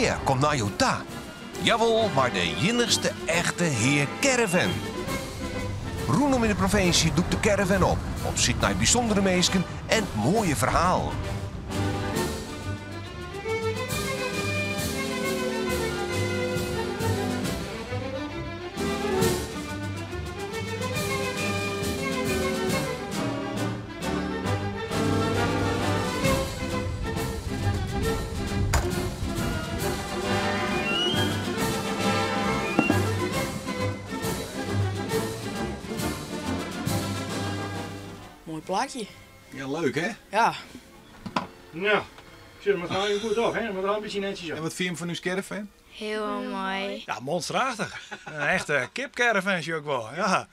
Hea komt nei jo ta. Jawol, mei de iennichste echte Hea Caravan. Rûnom yn de provinsje dûkt de caravan op, op syk nei bysûndere minsken en moaie ferhalen. Moai plakje. Ja, leuk hè? Ja. Nou, sjoch, moat no even goed op, hè? Moat al in bytsje netsjes op. En wat fine jim fan ús caravan? Hiel moai. Ja, monsterachtich. In echte kipcaravan sjoch ik wol. Ja.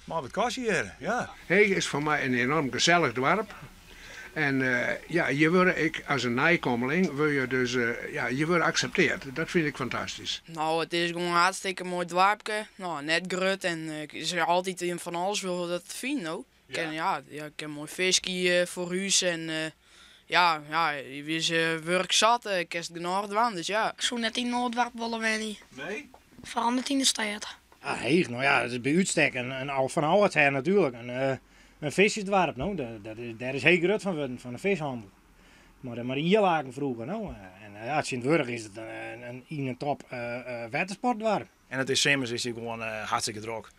Mei wat kostje hjir, ja. Heech is foar my in enorm gesellich doarp. En ja, je wurde ek as in nijkommeling, wurde je dus, ja, je wurde aksepteard. Dat fyn ik fantastysk. No, it is gewoan hartstikke moai doarpke. No, net grut en is altyd fan alles wol wat te finen, no. Kin, ja, ja, kin moai fiskje foar hús en ja, ja, je is wurk sat, kinst genôch dwaan, dus ja. Ik soe net yn in oar doarp wolle wenje. Nee? Foaral net yn de stêd. Ja, Heech, no ja, it is by útstek in al fan âldsher natuerlik in fiskersdoarp, no. Dat is, dêr is Heech grut fan wurden, fan de fishannel. Mei de, mei de ielaken froeger, no. En ja, tsjintwurdich is it in yn in top wettersportdoarp. En it is simmers is it gewoan hartstikke drok.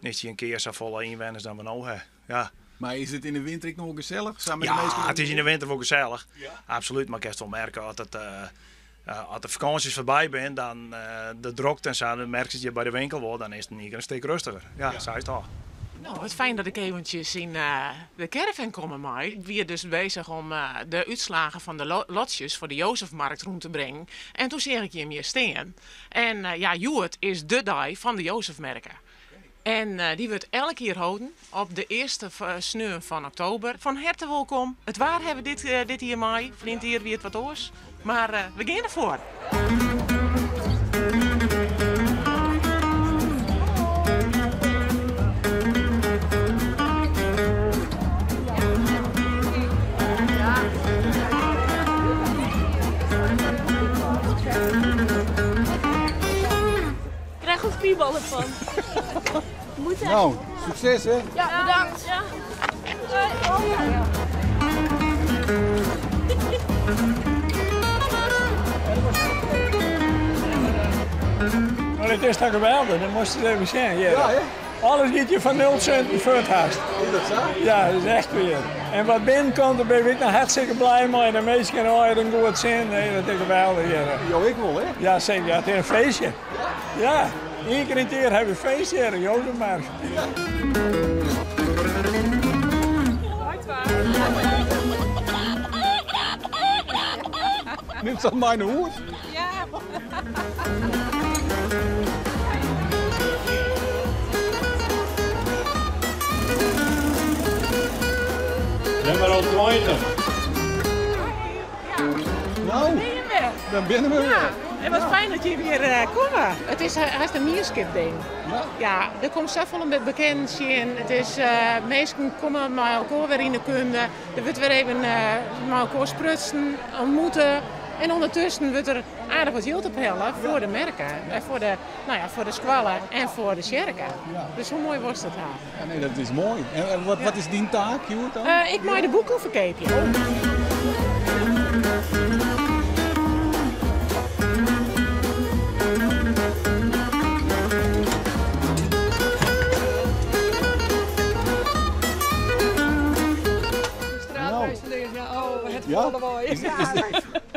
Is it in kear safolle ynwenners dan we no ha. Ja. Mar is it yn de winter ek noch wol gesellich? Sa mei de Ja, minsken it is yn de winter wol gesellich. Absolút, mar kinst wol merke as it as de fakânsjes foarby binne, dan de drokte en sa, dan merkst it hjir by de winkel wol, dan is it in ien kear in stik rêstiger. Ja, sa is it al. No, wat fijn dat ik eventjes yn de caravan komme mei. Ik wie dus bezich om de útslagen fan de lotsjes foar de Jozefmarkt rûn te bringen. En toen seach ik jim hjir stean. En ja, hjoed is de dei fan de Jozefmerke. En dy wurdt elk jier holden op de earste sneon fan oktober. Fan herte wolkom. It waar hawwe we dit jier mei. Ferline jier wie it wat oars. Mar we gean derfoar. Ik krijg er spierballen van. Moet echt. Nou, sukses hè? Ja, bedankt. Ja. No, dit is toch geweldich, dat moatst ris even sjen. Hjir. Ja, hè? Alles giet hjir foar nul sinten fuort hast. Is dat sa? Ja, dat is echt wier. En wat binnenkomt, dêr bin ik noch hartstikke blij mei. De minsken hâlde in goed sin. Nee, dat is geweldich hjir. Jo ek wol, hè? Ja, seker. Ja, it is in feestje. Ja, ien kear yn it jier hawwe we feest hjir, Jozefmarkt. Nimt dat mei nei hûs? Ja. Nummer 20. Nou, dan binne we wer. En wat fijn dat jim hjir komme. It is hast in mienskipding. Ja, der komt safolle met bekenden sjen. It is, minsken komme mei elkoar wer yn de kunde. Der wurdt wer even mei elkoar sprutsen, ontmoete. En ûndertusken wurdt der aardich wat jild ophelle foar de merke. En foar de, no ja, foar de skoalle en foar de tsjerke. Dus hoe moai wolst it ha? Ja, nee, dat is moai. En wat, wat is dyn taak hjoed dan? Ik mei de boeken ferkeapje. Ja?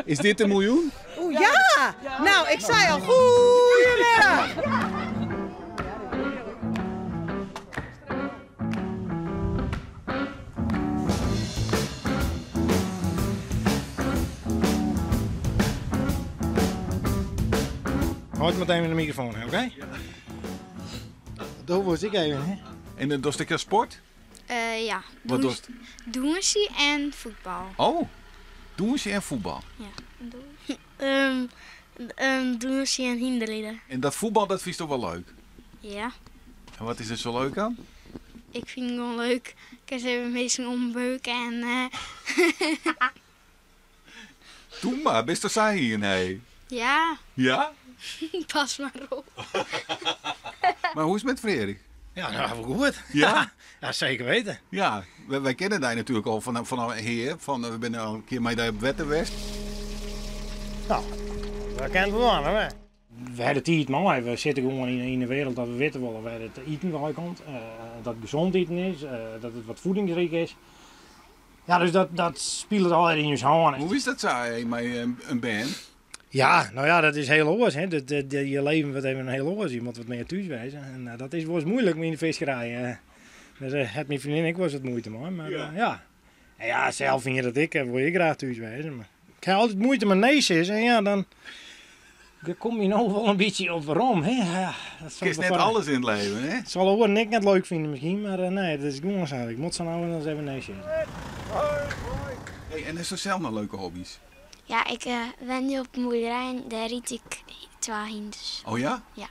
Is dit in miljoen? Oeh, ja! Nou, ik sei al goedemiddag! Hâld meteen in de microfoon, oké? Okay? Dat was ik even, hè? En dan dochst ek sport? Ja. Wat dochst? Dûnsje en fuotbal. Oh, dûnsje en fuotbal. Ja. Dûnsje en hynderride. En dat fuotbal, dat fynst wol leuk? Ja. En wat is der sa leuk oan? Ik fyn it gewoan leuk. Ik kin even minsken ombeuke en. Doe mar, bist der sa ien, hé? Ja. Ja? Pas mar op. Mar hoe is it mei Freark? Ja, nou, wol goed. Ja? Ja, seker witten. Ja, wy kenne dy natuerlik al fan hear. Fan, we binne al in kear mei dy op wetter west. Nou, we kennen het wel, hè? We ha de tiid mei. We sitte gewoan yn de wereld dat we witte wolle wêr't it iten wei komt. Dat it gezond iten is, dat it wat voedingsryk is. Ja, dus dat spilet allegear yn ús hân. Hoe is dat sa mei in bern? Ja, nou ja, dat is hiel oars. Hè. Je leven wurdt even hiel oars. Je moatte wat mear thús wêze. En dat is wolris muoilik yn de fiskerij. Dêr hat myn freondinne ek wolris wat muoite mei. Mar ja. En ja, sels fyn je dat ek, wol je graach thús wêze. Mar ik ha altyd muoite mei nee sizzen. En ja, dan kom je no wol in bytsje op werom. Hè. Ja, dat Kinst net alles yn it leven, hè? Dat sille oaren ek net leuk fine miskien, mar nee, dat is gewoan sa. Ik moat sa no en dan ris even nee sizze. Hey, en hast sels noch leuke hobby's? Ja, ik wenje op in boerderij en dêr ryd ik twa hynders. Oh ja? Ja.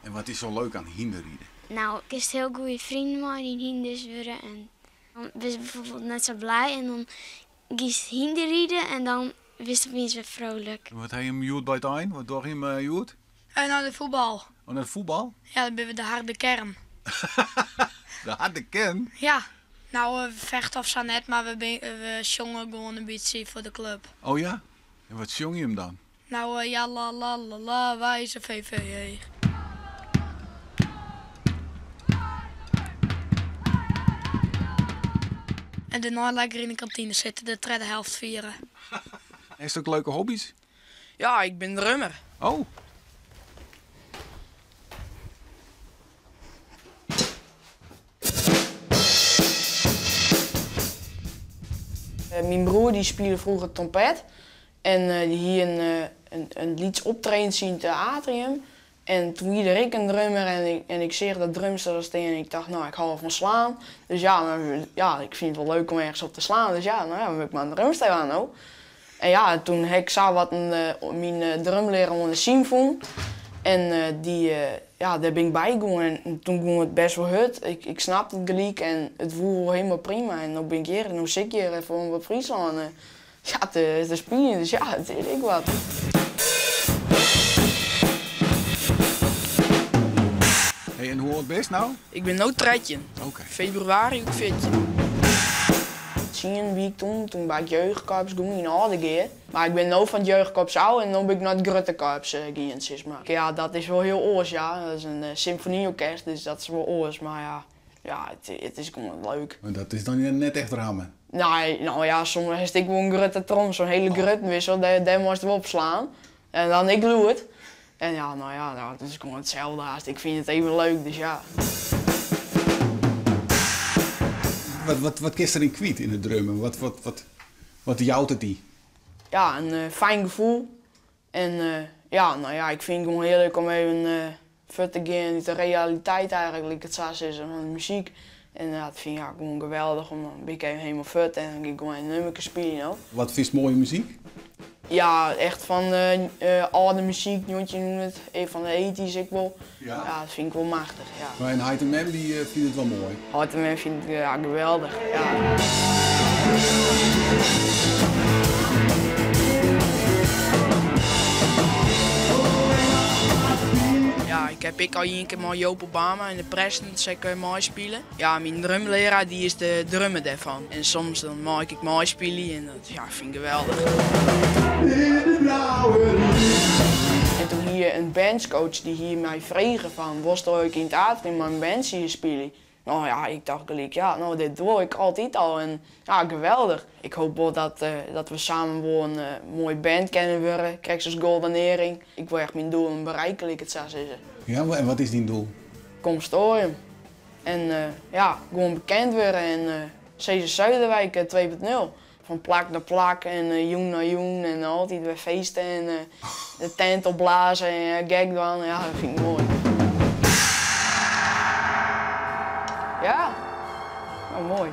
En wat is sa leuk oan hynderriden? Nou, kinst hiel goede freonen mei dyn hynders wurde en dan bist bijvoorbeeld net sa blij en dan giest hynderriden en dan bist opiens wer frolik. En wat ha jim hjoed by it ein? Wat dogge jim hjoed? Nei de fuotbal. Oh, nei de fuotbal? Ja, dan binne we de harde kern. De harde kern? Ja. Nou, we fechte of sa net, mar we, we sjonge gewoan in bytsje foar de klup. Oh ja? En wat sjonge jim dan? Nou, ja la la la la, wy zijn VV Heech. En dêrnei lekker yn de kantine sitte, de tredde helte fiere. Hast ek leuke hobby's? Ja, ik bin drummer. Oh. Myn broer dy spile froeger trompet en dy hie in lyts optredentsje yn it atrium. En doe wie der ek in drummer en ik seach dat drumstel der stean en ik tocht, no, ik hâld wol fan slaan. Dus ja, ja, ik fyn it wol leuk om ergens op te slaan. Dus ja, no ja, dan moat ik mar in drumstel ha no. En ja, toen ha ik sa wat myn drumlearaar oan de Siem fûn. En dy, ja, dêr bin ik by gien en toen gie it bêst wol hurd. Ik snapte it gelyk en it woe wol hielendal prima. En no bin ik hjir en no sit ik hjir foar Omrop Fryslân ja, te spyljen. Dus ja, it is ek wat. Hey, en hoe âld bist no? Ik bin no 13. Oké. Febrewaris ek 14. 10 wie ik toen, toen by it jeugdkorps gong yn Aldegea. Mar ik bin no fan it jeugdkorps ôf en no bin ik nei it grutte korps gien, sis mar. Ja, dat is wol hiel oars, ja. Dat is in symfonyorkest, dus dat is wol oars. Mar ja, ja, it is gewoan leuk. Mar dat is dan net echt ramme? Nee, no ja, soms hast ek wol in grutte trom, sa'n hiele grutte, witst wol, dêr moatst wol op slaan. En dan ek lûd. En ja, no ja, dat is gewoan itselde hast. Ik fyn it even leuk, dus ja. Wat, wat kinst deryn kwyt yn it drummen? Wat, wat, wat, wat jout it dy? Ja, in fijn gefoel. En ja, no ja, ik fyn it gewoan hearlik om even fuort te gean út de realiteit eigentlik, lit ik it sa sizze, fan de muzyk. En ja, dat fyn ik ja, gewoan geweldich om dan bin ik even hielendal fuort en dan gean ik gewoan even nûmerke spyljen. No. Wat fynst moaie muzyk? Ja, echt fan âlde muzyk, 1900, even fan de eighties ek wol. Ja? Ja, dat fyn ik wol machtich, ja. Maar en heit en mem dy fine it wol moai? Heit en mem fine it ja, geweldich, ja. Ja, ik ha ek al ien kear mei Joop Obama en de Presidents ek meispile. Ja, myn drumlearaar dy is de drummer dêrfan. En soms dan mei ik ek meispylje en dat ja, fyn ik geweldich. En toen hie in bandscoach dy hie my frege fan, wolsto ek yn it atrium mei in bandsje spylje? No ja, ik tocht gelyk, ja, no dit doe ik altyd al en ja, geweldich. Ik hoop wol dat we samen wol in moaie band kinne wurde, krekt as Golden Earring. Ik wol echt myn doelen berikke, lit ik it sa sizze. Ja, en wat is dyn doel? Consistorium. En ja, gewoan bekend wurde en Cesar Zuiderwijk 2.0. Fan plak nei plak en jûn nei jûn en altyd wer feeste en de tent opblaze en gek dwaan. Ja, dat fyn ik moai. Ja, nou moai.